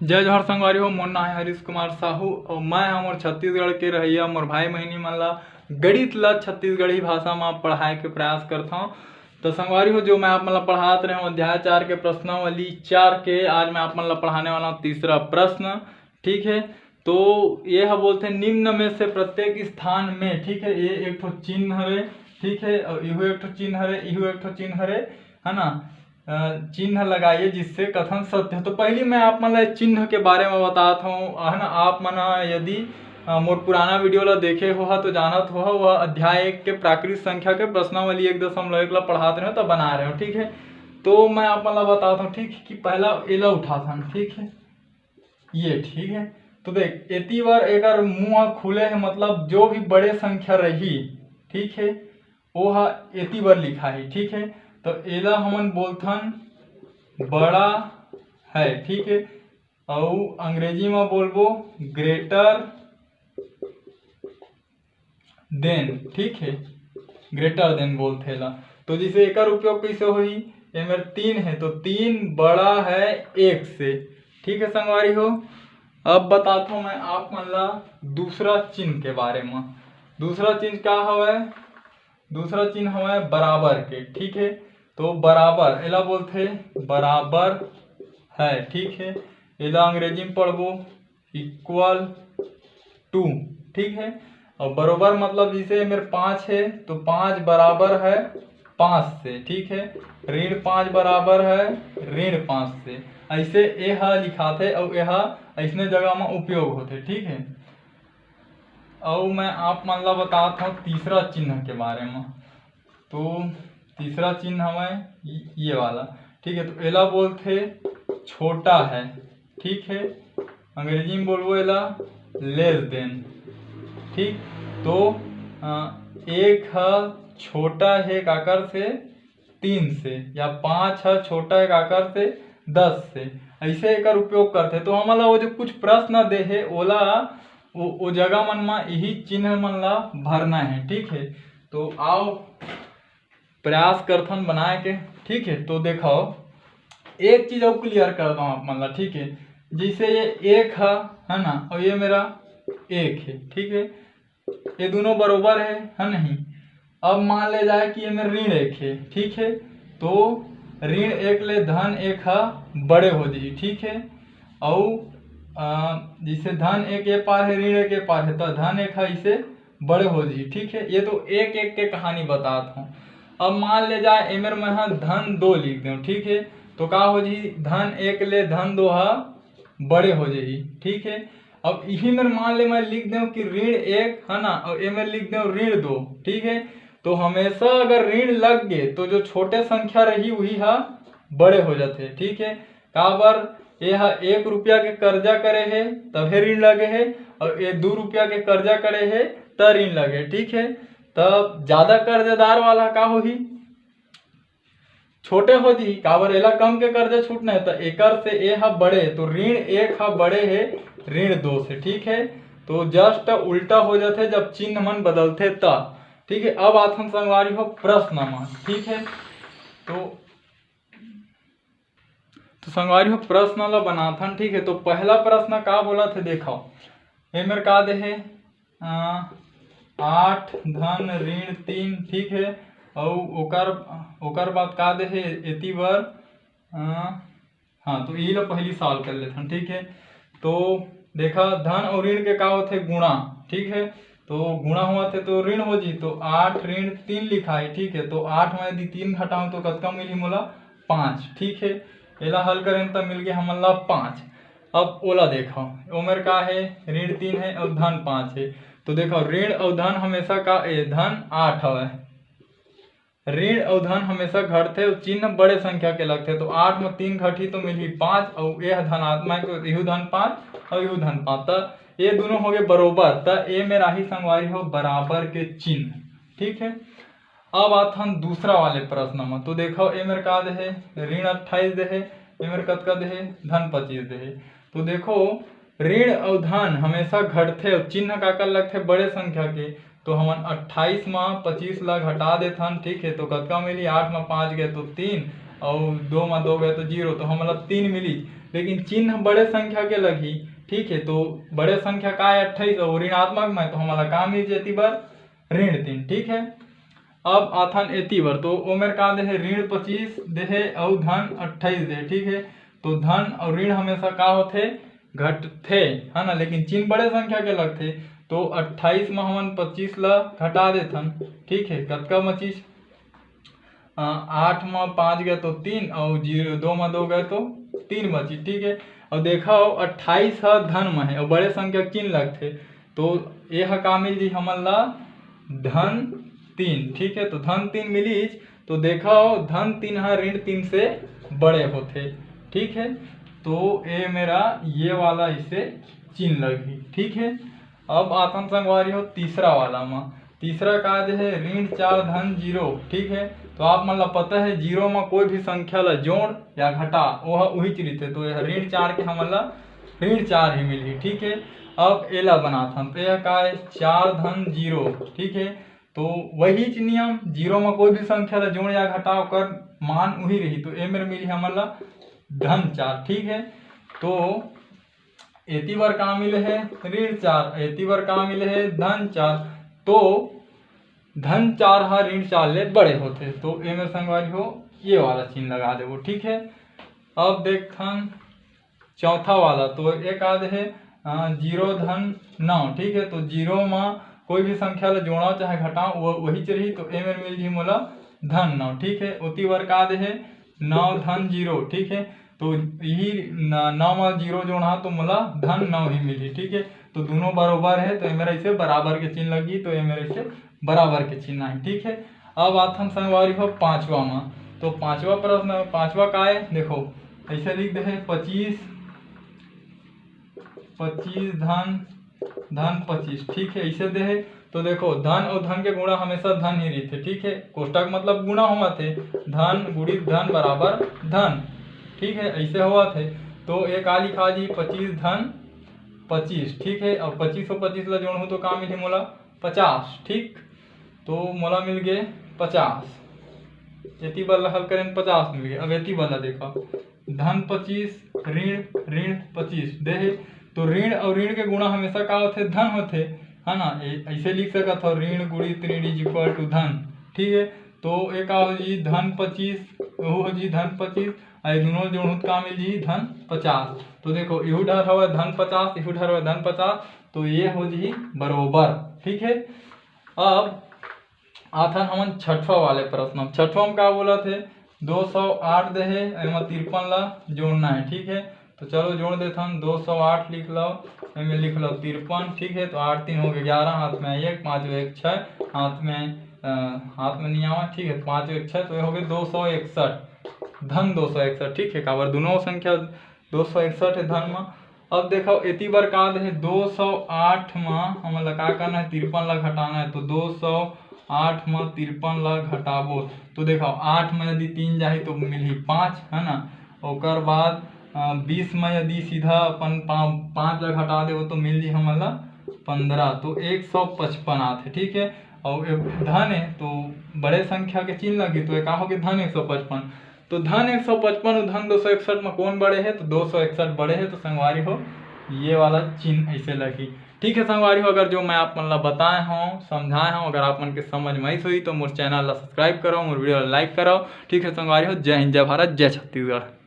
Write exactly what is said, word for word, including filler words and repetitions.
जय जोहार संगवारी हो, मोर नाम है हरीश कुमार साहू और मैं हमर छत्तीसगढ़ के रहइया मोर भाई बहिनी मन ला गणित ला छत्तीसगढ़ी भाषा में पढ़ाए के प्रयास करथौं। तो संगवारी हो, जो मैं आप मन ला पढ़ात रहे हूँ अध्याय चार के प्रश्नावली चार के, आज मैं आप मन ला पढ़ाने वाला हूँ तीसरा प्रश्न। ठीक है, तो ये ह बोलथे, निम्न में से प्रत्येक स्थान में, ठीक है, ये एक ठो चिन्ह हरे, ठीक है, और इहू एक ठो चिन्ह हरे, इहू एक ठो चिन्ह हरे, है ना, अ, चिन्ह लगाइए जिससे कथन सत्य हो। तो पहली मैं आप मन ला चिन्ह के बारे में बतात हूँ, है ना। आप मन ह यदि, अ, मोर पुराना वीडियो ला देखे हो हा तो जानत हो हा, वह अध्याय एक के प्राकृत संख्या के प्रश्नावली एक दशमलव एक ला पढ़ात रहे हो तो बना रहे हो, ठीक है। तो मैं आप मन ला बतात हूँ, ठीक, कि पहला एला उठात हन, ठीक है, ये, ठीक है। तो देख, एती बर एकर मुंह खुले है, मतलब जो भी बड़े संख्या रही, ठीक है, वो हा एती बर लिखा है, ठीक है। तो एला हमन बोलथन बड़ा है, ठीक है, अउ अंग्रेजी में बोलबो ग्रेटर देन, ठीक है, ग्रेटर देन बोलथे ला। तो जैसे एकर उपयोग कैसे होही, एमेर तीन है तो तीन बड़ा है एक से, ठीक है संगवारी हो। अब बतात हूँ मैं आप मन ला दूसरा चिन्ह के बारे में। दूसरा चिन्ह का हवय? दूसरा चिन्ह हवय बराबर के, ठीक है। तो बराबर एला बोलथे बराबर है, ठीक है। एला अंग्रेजी में पढ़बो equal to, ठीक है। और बरोबर मतलब जैसे मेरे पाँच है तो पाँच बराबर है पाँच से, ठीक है। ऋण पाँच बराबर है ऋण पाँच से। ऐसे ए ह लिखाथे और ए ह ऐसने जगह में उपयोग होथे, ठीक है। और मैं आप मन ला बतात हूँ तीसरा चिन्ह के बारे में। तो तीसरा चिन्ह हवय ये वाला, ठीक है। तो एला बोलथे छोटा है, ठीक है, अंग्रेजी में बोलबो एला less than, ठीक। तो एक ह छोटा है काकर से, तीन से, या पाँच ह छोटा है काकर से, दस से। ऐसे एकर उपयोग करथे। तो हमन ला वो जो कुछ प्रश्न दे हे ओला वो, वो जगह मन मा यही चिन्ह मन ला भरना है, ठीक है। तो आओ प्रयास करथन बनाए के, ठीक है। तो देखो एक चीज और क्लियर कर दो आप मन ला, ठीक है। जैसे ये एक है, है ना, और ये मेरा एक है, ठीक है, ये दोनों बरोबर है, है नहीं। अब मान ले जाए कि ये मेरा ऋण एक है, ठीक है, तो ऋण एक ले धन एक हा बड़े हो जाही, ठीक है। और जैसे धन एक ये पार है, ऋण एक ये पार है, तो धन एक हा इसे बड़े हो जाही, ठीक है। ये तो एक एक के कहानी बतात हूँ। अब मान ले जाए एमेर मैं हा धन दो लिख दें, ठीक है, तो का हो जाही, धन एक ले धन दो हा बड़े हो जाही, ठीक है। अब यही मेर मान ले मैं लिख दें कि ऋण एक है ना, और ये मैं लिख दें ऋण दो, ठीक है। तो हमेशा अगर ऋण लग गए तो जो छोटे संख्या रही वही हा बड़े हो जाते, ठीक है। काबर ये हा एक रुपया के कर्जा करे है तभे ऋण लगे है, और ये दो रुपया के कर्जा करे है त ऋण लगे, ठीक है। तब ज्यादा कर्जदार वाला का होही, छोटे हो जी, काबर एला कम के कर्जा छूटना है, तो एकर से ए हा बड़े, तो ऋण एक हा बड़े है ऋण दो से, ठीक है। तो just उल्टा हो जाते जब चिन्ह मन बदलते त, ठीक है। अब आथन संगवारी हो प्रश्न म, ठीक है। तो तो संगवारी हो प्रश्न ला बनाथन, ठीक है। तो पहला प्रश्न का बोला थे, देखो एमेर का दे हे, आठ धन ऋण तीन, ठीक है। और ओकर ओकर बाद का दे हे एती बर, हाँ, तो यही ला पहली solve कर लेथन, ठीक है। तो देखा धन और ऋण के का होते गुणा, ठीक है। तो गुणा हुआ थे तो ऋण हो जी, तो आठ ऋण तीन लिखा है, ठीक है। तो आठ में यदि तीन घटाऊँ तो कतका मिली मोला, पाँच, ठीक है। एला हल करें तो मिल गया हमन ला पाँच। अब ओला देखो, ओमेर का है, ऋण तीन है और धन पाँच है। तो देखो ऋण और धन हमेशा का ए, धन आठ हवे। ऋण अउ धन हमेशा घटथे अउ चिन्ह बड़े संख्या के लगथे। तो आठ में तीन घटही तो मिलही पाँच, अउ यह धनात्मक तो यहू धन पाँच अउ यहू धन पाँच, त ये दोनों हो गए बरोबर। त ए में राही संगवारी हो बराबर के चिन्ह, ठीक है। अब आथन दूसरा वाले प्रश्न में, तो देखो ए मेर का देहे, ऋण अट्ठाईस देहे, ए मेर कतका देहे, धन पच्चीस देहे। तो देखो ऋण अउ धन हमेशा घटथे अउ चिन्ह काकर लगथे बड़े संख्या के, तो हमन अट्ठाईस मा पच्चीस ला घटा देथन, ठीक है। तो कतका मिली, आठ मा पाँच गए तो तीन, अउ दो मा दो गए तो जीरो, तो हमला तीन मिली, लेकिन चिन्ह बड़े संख्या के लगही। ठीक है, तो बड़े संख्या का है? अट्ठाईस, अउ ऋणात्मक में, तो हमला का मिल जाही एती बर? ऋण तीन। ठीक है, अब आथन एती बर, तो ओमेर का देहे? ऋण पच्चीस देहे अउ धन अट्ठाईस देहे। ठीक है, तो धन अउ ऋण हमेशा का होथे? घटथे, है ना, लेकिन चिन्ह बड़े संख्या के लगथे। तो अट्ठाईस में हमन पच्चीस ला घटा देथन। ठीक है, कतका बचिस? अ, आठ में पाँच गए तो तीन, अउ जीरो, दो में दो गए तो तीन बचिस। ठीक है, अउ देखा हो, अट्ठाईस ह धन में है अउ बड़े संख्या के चिन्ह लगथे, तो ये ह का मिल जी हमन ला? धन तीन। ठीक है, तो धन तीन मिलीच, तो देखा हो, धन तीन ह ऋण तीन से बड़े होथे। ठीक है, तो ये मेरा ये वाला इसे चिन्ह लगही। ठीक है, अब आथन संगवारी हो तीसरा वाला में। तीसरा का जे है? ऋण चार धन जीरो। ठीक है, तो आप मन ला पता है, जीरो में कोई भी संख्या ला जोड़ या घटा, वो ह उही चीज रहिथे। तो यह ऋण चार के हमन ला ऋण चार ही मिलही। ठीक है, अब एला बनाथन, तो यह का है? चार धन जीरो। ठीक है, तो वही नियम, जीरो में कोई भी संख्या ला जोड़ या घटा, ओकर मान उही रही। तो ए मेर मिलही हमन ला धन चार। ठीक है, तो एती बर का मिले है? ऋण चार। एती बर का मिले है? धन चार। तो धन चार ह ऋण चार ले बड़े होथे। तो ए मेर संगवारी हो, ये वाला चिन्ह लगा देबो। ठीक है, अब देखथन चौथा वाला, तो एक आद है, अ, जीरो धन नौ। ठीक है, तो जीरो में कोई भी संख्या ला जोड़ाओ चाहे घटाओ, वो वही रही। तो ए मेर मिल जी मोला धन नौ। ठीक है, ओती बर का दे है? नौ धन जीरो। ठीक है, तो यही न-, नौ में जीरो जोड़हा तो मोला धन नौ ही मिली। ठीक है, तो दोनों बरोबर है, तो ए मेर ऐसे बराबर के चिन्ह लगी, तो ए मेर ऐसे बराबर के चिन्ह है। ठीक है, अब आथन संगवारी हो पांचवा में। तो पांचवा प्रश्न, पांचवा का है? देखो, ऐसे लिख दे है, पच्चीस, पच्चीस धन, धन पच्चीस। ठीक है, ऐसे दे है। तो देखो, धन और धन के गुणा हमेशा धन ही रहिथे। ठीक है, कोष्टक मतलब गुणा होवत है, धन गुणित धन बराबर धन। ठीक है, ऐसे होवत है। तो ये का लिखा जी? पच्चीस धन पच्चीस। ठीक है, अब पच्चीस और पच्चीस ला जोड़हूँ तो का मिलही मोला? पचास। ठीक, तो मोला मिल गए पचास। एती बर ला हल करें, पचास मिल गए। अब एती बर ला देखा, धन पच्चीस, ऋण, ऋण पच्चीस दे हे, तो ऋण और ऋण के गुणा हमेशा का होथे? धन होथे, है ना। ए-, ऐसे लिख सकत हो, ऋण गुणित ऋण is equal to धन। ठीक है, तो ये का हो जी? धन पच्चीस, वो हो जी धन पच्चीस, और ये दोनों जोड़हूँ तो का मिल जी? धन पचास। तो देखो, इहू डहर हवय धन पचास, इहू डहर हवय धन पचास, तो ये हो जी बरोबर। ठीक है, अब आथन हमन छठवा वाले प्रश्न। छठवा में का बोलत हे? दो सौ आठ दे हे, एमा तिरपन ला जोड़ना है। ठीक है, तो चलो जोड़ देथन, दो सौ आठ लिख लो, एमे लिख लो तिरपन। ठीक है, तो आठ तीन हो गए ग्यारह, हाथ में एक, पाँच एक छः, हाथ में, अ, हाथ में नहीं आवा। ठीक है, पाँच एक छः, तो ये हो गए दो सौ इकसठ, धन दो सौ इकसठ। ठीक है, काबर दोनों संख्या दो सौ इकसठ है धन में। अब देखो, एती बर का दे हे? दो सौ आठ में हमन ला का करना है? तिरपन ला घटाना है। तो दो सौ आठ में तिरपन ला घटाबो, तो देखो, आठ में यदि तीन जाही तो मिलही पाँच, है ना। ओकर बाद, अ, बीस में यदि सीधा अपन पा-, पाँच ला घटा देबो तो मिल जी हमन ला पंद्रह, तो एक सौ पचपन आथे। ठीक है, और ये धन है तो बड़े संख्या के चिन्ह लगी, तो ये का होगे? धन एक सौ पचपन। तो धन एक सौ पचपन और धन दो सौ इकसठ में कौन बड़े है? तो दो सौ इकसठ बड़े है। तो संगवारी हो, ये वाला चिन्ह ऐसे लगी। ठीक है संगवारी हो, अगर जो मैं आप मन ला बताए हूँ, समझाए हूँ, अगर आप मन के समझ में आइस होही तो मोर चैनल ला सब्सक्राइब करो, मोर वीडियो ला लाइक करो। ठीक है संगवारी हो, जय हिंद, जय भारत, जय छत्तीसगढ़।